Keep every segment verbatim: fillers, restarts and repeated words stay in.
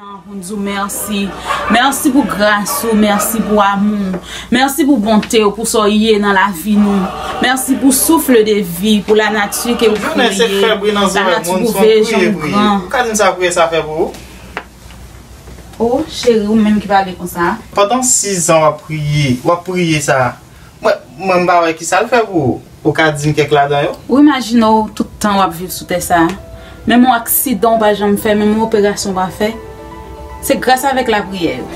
Pou n di w mèsi. Mèsi pou gras ou, mèsi pou amou w. Mèsi pou bonte w, pou sa w ye nan lavi nou. Mèsi pou souffle de vie, pou lanati ke ou kreye. Lanati pou veye jan ou gran. Ou ka di m sa priyè sa fè pou ou? O, cheri, ou menm ki pale konsa. Pandan sis zan w ap priye, w ap priye sa. Mwen, mwen m pa wè kisa l fè pou ou. Ou ka di m kèk ladan yo? Ou imajine w tout tan w ap viv sou tè sa a. Menm yon aksidan w pa janm fè, menm yon operasyon w pa fè. Se gras avèk lapriyè yo.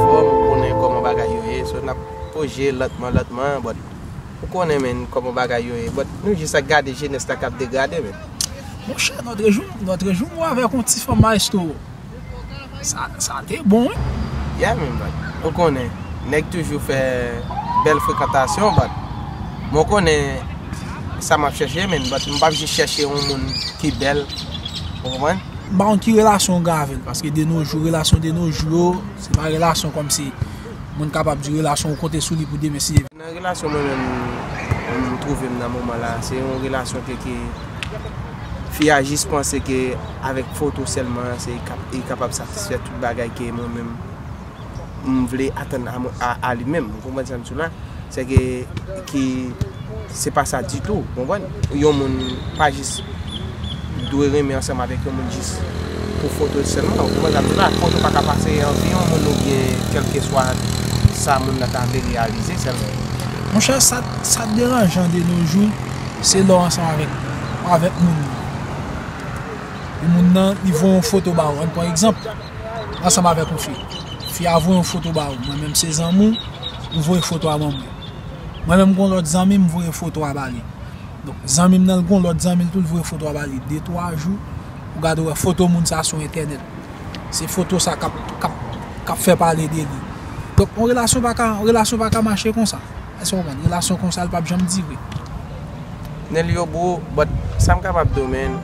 Ou konnen kòman bagay yo ye, so n ap pwoje lantman, lantman, but ou konnen, men, kòman bagay yo ye, but nou jis ap gade jenès la k ap degrade, men. Monchè, notre jour, notre jour, mwen avèk yon ti fanm maestro. Sa, sa te bon, wi. Yeah, men, but ou konnen, nèg toujou fè bèl frekantasyon, but mwen konnen sa m ap chèche, men, but m p ap jis chèche yon moun ki bèl, ou konprann? M pa konn ki relasyon w gen avè l, paske de nos jours, relasyon de nos jours yo, se pa relasyon kòmsi moun kapab di relasyon ou konte sou li pou demen si Nan relasyon mwen menm, m twouve m nan moman la, se yon relasyon ke, ke fi a jis panse ke avèk foto sèlman, se kap-, li kapab satisfè tout bagay ke mwen menm m vle atann a, a, a li menm. Ou konprann sa m di w la? Se ke, ki, se pa sa ditou, ou konprann? Yon moun pa jis dwe renmen ansanm avèk yon moun jis pou foto sèlman. Ou konprann sa m di la? Foto pa ka pase anvi yon moun oubyen kèlkeswa sa moun nan ta vle reyalize sèlman. Monchè, sa, sa deranjan de nos jours, se lè w ansanm avèk, avèk moun nan. Pou moun nan, li voye yon foto ba ou. Ann pran egzanp, ansanm avèk yon fi. Fi a voye yon foto ba ou. Mwen menm se zanmi w, ou voye foto a ban mwen. Mwen menm gon lòt zanmi m, voye foto a ba li. Donk, zanmi m nan, l gon lòt zanmi l tou, l voye foto a ba li. De, twa jou, ou gade, ou wè foto moun sa sou entènèt. Se foto sa k ap, k ap, k ap fè pale de li. Donk, yon relasyon pa ka, yon relasyon pa ka mache konsa. Èske w konprann? Relasyon konsa, l p ap janm dire. Nelio bro, but sa m kapab di w, men,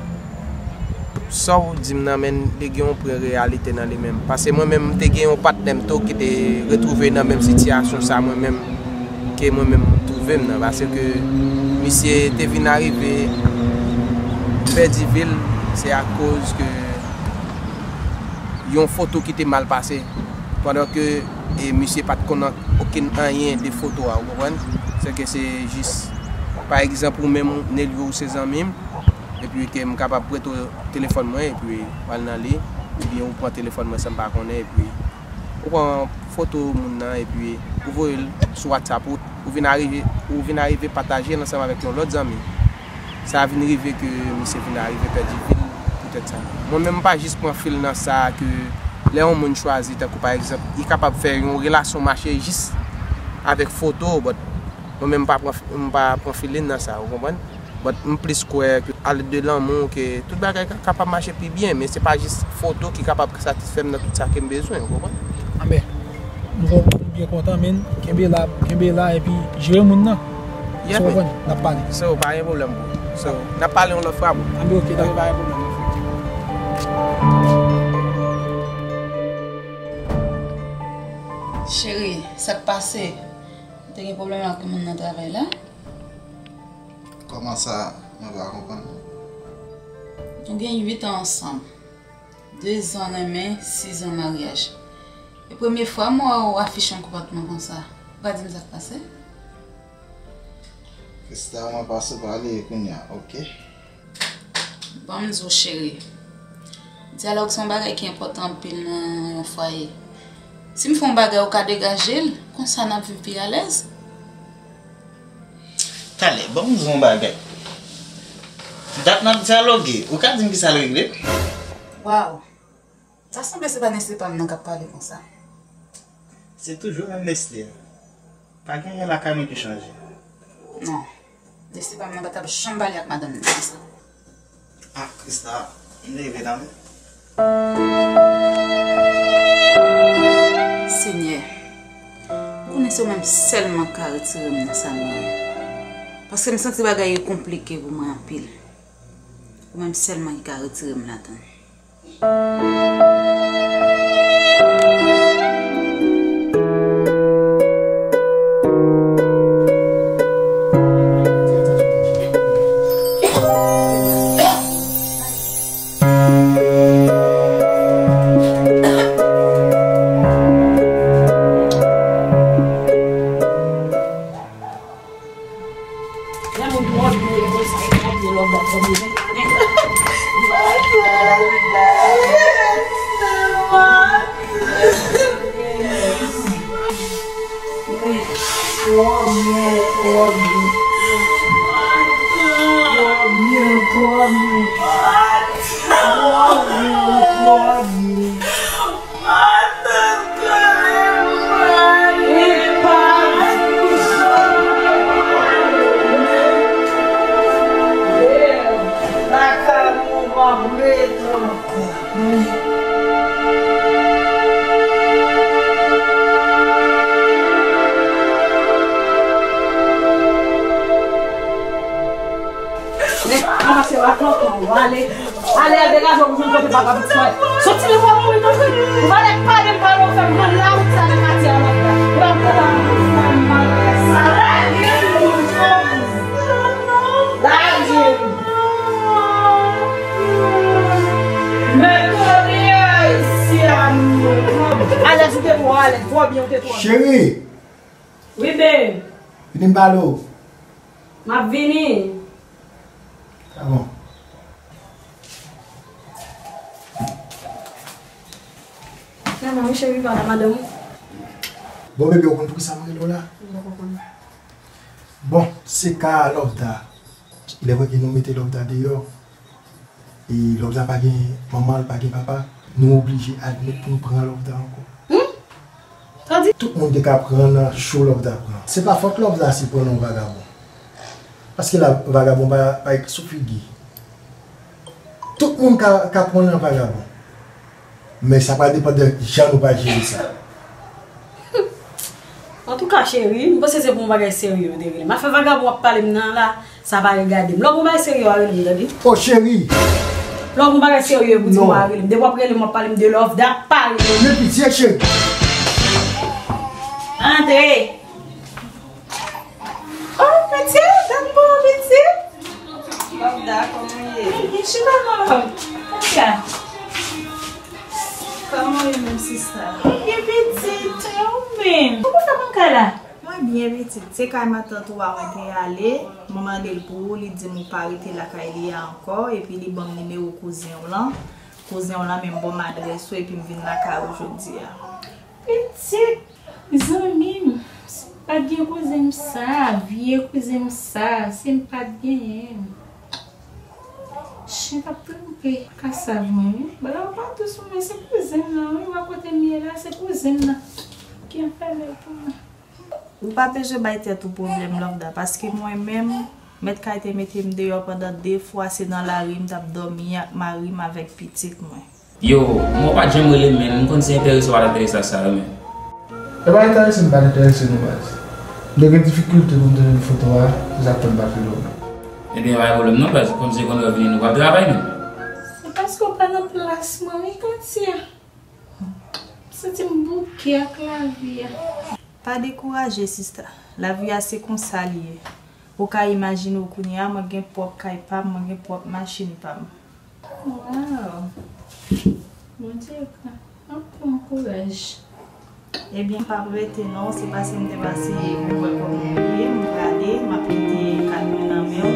sa w di m nan, men, li gen yon pre reyalite nan li menm. Paske mwen menm, m te gen yon patnè m tou ki te retwouve nan menm sitiyasyon sa mwen menm, ke mwen menm m twouve m nan. Paske misye te vin arive pèdi vi l, se akoz ke yon foto ki te mal pase. Pandan ke, e, misye pa t konn okenn anyen de foto a, ou konprann? Se ke se jis, pa egzanp, ou menm, Nelio, ou se zanmi m, epi ke m kapab prete w telefòn mwen, epi w al nan li, oubyen ou pran telefòn mwen san m pa konnen, epi ou pran foto moun nan, epi ou voye l sou WhatsApp ou, ou vin arive, ou vin arive pataje l ansanm avèk yon lòt zanmi. Sa vin rive ke misye vin arive pèdi vi l poutèt sa. Mwen menm, m pa jis pran fil nan sa ke lè yon moun chwazi, tankou pa egzanp, li kapab fè yon relasyon mache jis avèk foto, but mwen menm, m pa pran, m pa pran filin nan sa, ou konprann? But m plis kwè ke a lèd de lanmou ke tout bagay ka, kapab mache pi byen, men se pa jis foto ki kapab satisfè m nan tout sa ke m bezwen, ou konprann? Anben, m kon-, m byen kontan, men kenbe la, kenbe la, epi jere moun nan. Yeah, ou konprann? N ap pale. So, pa gen pwoblèm, bro. So, n ap pale yon lòt fwa, bro. Anben, ok, dakò. Pa gen pwoblèm. Cheri, sa k pase? Ou te gen pwoblèm ak moun nan travay la? Kòman sa, mwen pa konprann? Nou gen uit an ansanm. De zan renmen, sis zan maryaj. E premye fwa m wè w afiche yon konpòtman konsa. Ou ka di m sa k pase? Krista, mwen pase w pale kounya, oke? Ban m di w, cheri. Dyalòg se yon bagay ki enpòtan anpil nan yon fwaye. Si m fè yon bagay, ou ka degaje l, konsa n ap viv pi alèz. Talè, ban m di w yon bagay. Dat n ap dyaloge, ou ka di m kisa l regle? Waw! Sa sanble se pa Nestlé pa m nan k ap pale konsa. Se toujou menm Nestlé a. Pa gen anyen lakay mwen ki chanje. Non. Nestlé pa m nan pa t ap janm pale ak madanm li konsa. Ah, Krista, m leve la, men. Senyè, m konnen se ou menm sèlman k ka retire m nan sa m ye a. Paske m santi bagay yo konplike pou mwen anpil. Ou menm sèlman ki ka retire m ladan l. Men, ranmase w ak lontan, w ale. Ale, al degaje w pou jwenn kote papa pitit mwen. Soti devan mwen, tanpri. Ou pa nèk pale m, pale w, fè m rann lawout sa nan katye a, mwen la. Ou pa m kontan, ou fè m mal. Lage m. Mètode ayisyen. Alèz ou te twò alèz, twò byen ou te twò byen. Cheri! Wi, babe. Vini m pale w. M ap vini. Sa bon. Wi, cheri, pale a madanm ou. Bon, bebe, ou konn poukisa m rele w la? M poko konn. Bon, se ka Lovda. Lè vre ke nou mete Lovda deyò, e Lovda pa gen manman, l pa gen papa, nou oblije admèt pou nou pran Lovda ankò. Hmm? Sa di? Tout moun te ka pran nan cho Lovda pran. Se pa fòt Lovda si pran nan vagabon. Paske la, vagabon pa, pa sou figi. Tout moun ka, ka pran nan vagabon. Men sa pral depann de jan nou pral jere sa. Antouka, cheri, m panse se pou yon bagay serye ou te rele m. Afè vagabon w ap pale m nan la, sa pa regade m. Lè w gon bagay serye, w a rele m, tande? O, cheri! Lè w gon bagay serye pou di m, w a rele m. Depi w ap rele m, w ap pale m de Lovda, pa rele m. Men pitye, cheri! Antre! Oh, pitit, dat bon, pitit. Lovda, kòman w ye? Byen, chita non, love. Konsa. Kòman w ye menm, sista? Byen, pitit, e ou menm? Kòman w fè konn kay la? Mwen byen, pitit. Se kay matant ou a mwen te ale. Mwen mande l pou ou, li di m ou pa rete lakay li a ankò, epi li ban m nimewo kouzen w lan. Kouzen w lan menm ban m adrès ou, epi m vin lakay ou jodi a. Pitit, zanmi m, si m pa t gen kouzen m sa, vye kouzen m sa, si m pa t genyen l, chen t ap twonpe. Pa ka sav mwen, wi. Bagay yo pa dous pou mwen, se kouzen m nan, wi, wè kote m ye la, se kouzen m nan ki anfèmen l pou mwen. Ou pa bezwen bay tèt ou pwoblèm, Lovda, paske mwen menm, mèt kay te mete m deyò pandan de fwa, se nan lari m t ap dòmi ak mari m avèk pitit mwen. Yo, mwen pa t janm rele m, men m konn si enterese w pa t enterese ak sa yo, men. E pa enterese m pa t enterese nou, baz. M te gen difikilte pou m te jwenn foto a, se sa k fè m pa t rele w, non. Ebyen, pa gen pwoblèm non, baz, konn si konn wè vini nou pral travay, men. Se paske w pa nan plas mwen, wi, Katia. M santi m bouke ak lavi a. Pa dekouraje, sista. Lavi a se konsa li ye. Ou ka imajine w kounye a, mwen gen pwòp kay pa m, mwen gen pwòp machin pa m. Waw! Bondye gran. Anpil kouraj. Ebyen, m p ap rete non, se pase m te pase pou m wè kòman w ye, m prale, m ap kite kat mwen nan men w,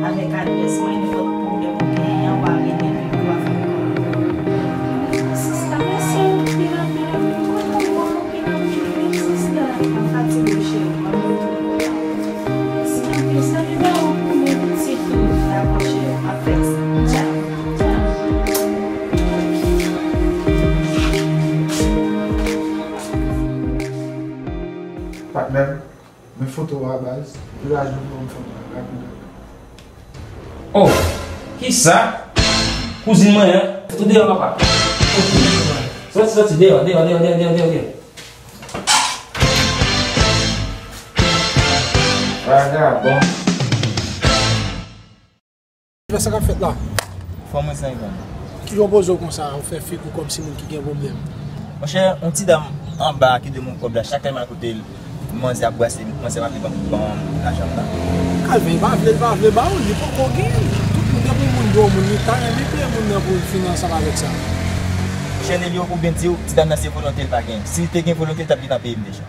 avèk adrès mwen, nenpòt pwoblèm ou genyen an, w a rele m epi w a fè m konnen. Sista, mèsi anpil, anpil, anpil, mwen kontan w anpil, anpil, wi, sista. Pa fatige, cheri, m ap retourne. Mèsi anpil, salye ba yo pou mwen pitit ou. Dakò, cheri, m ap fè sa. Tchao. Patnè m, men foto a, baz. Epi laj nou pran foto a, rapid, rapid. Oh, kisa? Kouzin mwen an? Foto deyò, papa. Soti, soti, deyò, deyò, deyò. Vagabon. Sa k ap fèt la? Fò mwen san Ivan. Kijan w poze w konsa, ou fè figi w kòmsi moun ki gen pwoblèm? Monchè, yon ti dam anba ki dwe ban m kòb la, chak lè m al kote l, manzè ap brase, manzè pa vle ban m, ban m lajan m nan. Kalvin, li pa vle, li pa vle ba ou l, li poko gen l. Tout moun, depi yon moun dwe yon moun, li ta renmen peye moun nan pou l fini ansanm avèk sa. Monchè, Nelio, pou byen di w, ti dam nan se volonte l pa gen. Si l te gen volonte, l t ap gentan peye m deja.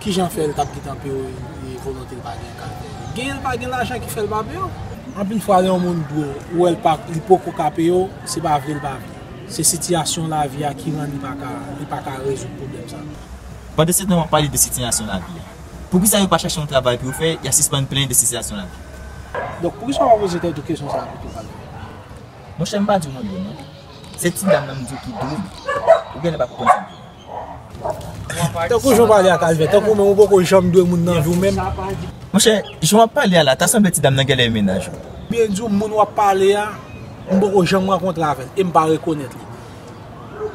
Kijan fè l t ap gentan peye w, e volonte l pa gen, Kalvè? Genyen l pa gen lajan ki fè l pa peye w. Anpil fwa, lè yon moun dwe w, ou wè l pa, li poko ka peye w, se pa vle l pa vle. Se sitiyasyon lavi a ki rann li pa ka, li pa ka rezoud pwoblèm sa. Pandan se tan w ap pale de sitiyasyon lavi a, poukisa yo pa chache yon travay pou yo fè, y a sispann plenyen de sitiyasyon lavi? Donk, poukisa w pa poze tèt ou kesyon sa a pito, Kalvè? Monchè, m pa di w non, non. Se ti dam nan m di w ki dwe m. Ou genlè pa konprann sa m di w. Tankou jan w pale a, Kalvè, tankou menm ou poko janm dwe moun nan vi w menm. Monchè, jan w ap pale a la, ta sanble ti dam nan genlè e mennaj ou. Byen di w, moun w ap pale a, m poko janm rankontre avè l e m pa rekonèt li.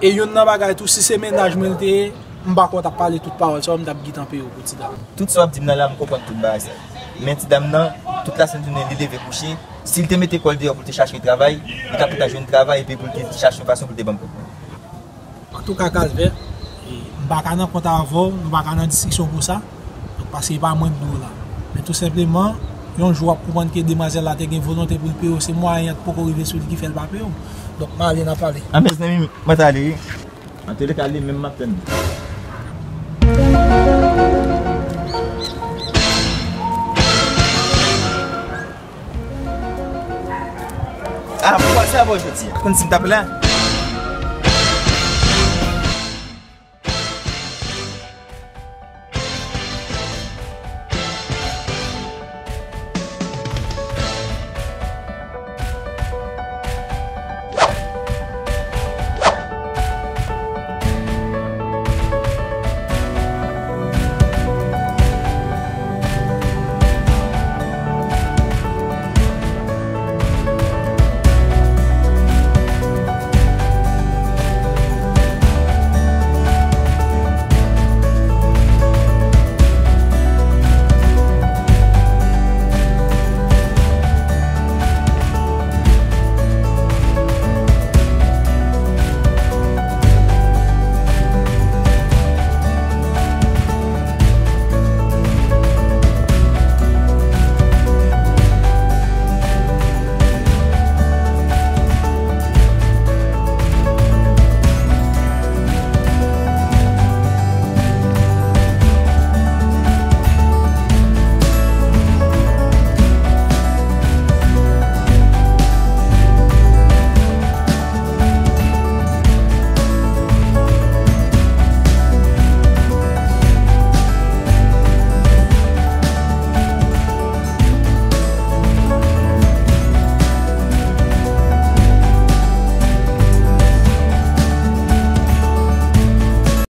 E youn nan bagay tou, si se mennaj mwen l te ye, m pa kwè w t ap pale tout pawòl sa yo, m t ap gentan peye w pou ti dam. Tout sa w ap di m nan la, m konprann tout bagay sa yo. Men ti dam nan, tout lasèn jounen, li leve kouche, si l te mete kò l deyò pou l te chache yon travay, li t ap gentan jwenn travay epi pou l te chache yon fason pou l te ban m kòb mwen. Antouka, Kalvè, e, m pa ka nan kont avè w, nou pa ka nan diskisyon pou sa. Donk, paske e pa mwen k di w la. Men tou senpleman, yon jou w ap konprann ke demwazèl la te gen volonte pou l peye w, se mwayen an t poko rive sou li ki fè l pa peye w. Donk, m ale, n a pale. A, mezanmi, mwen t ale, wi. Antouleka, li menm m ap tann li. A, poukisa sa bon jodi a? Konn si m t ap la?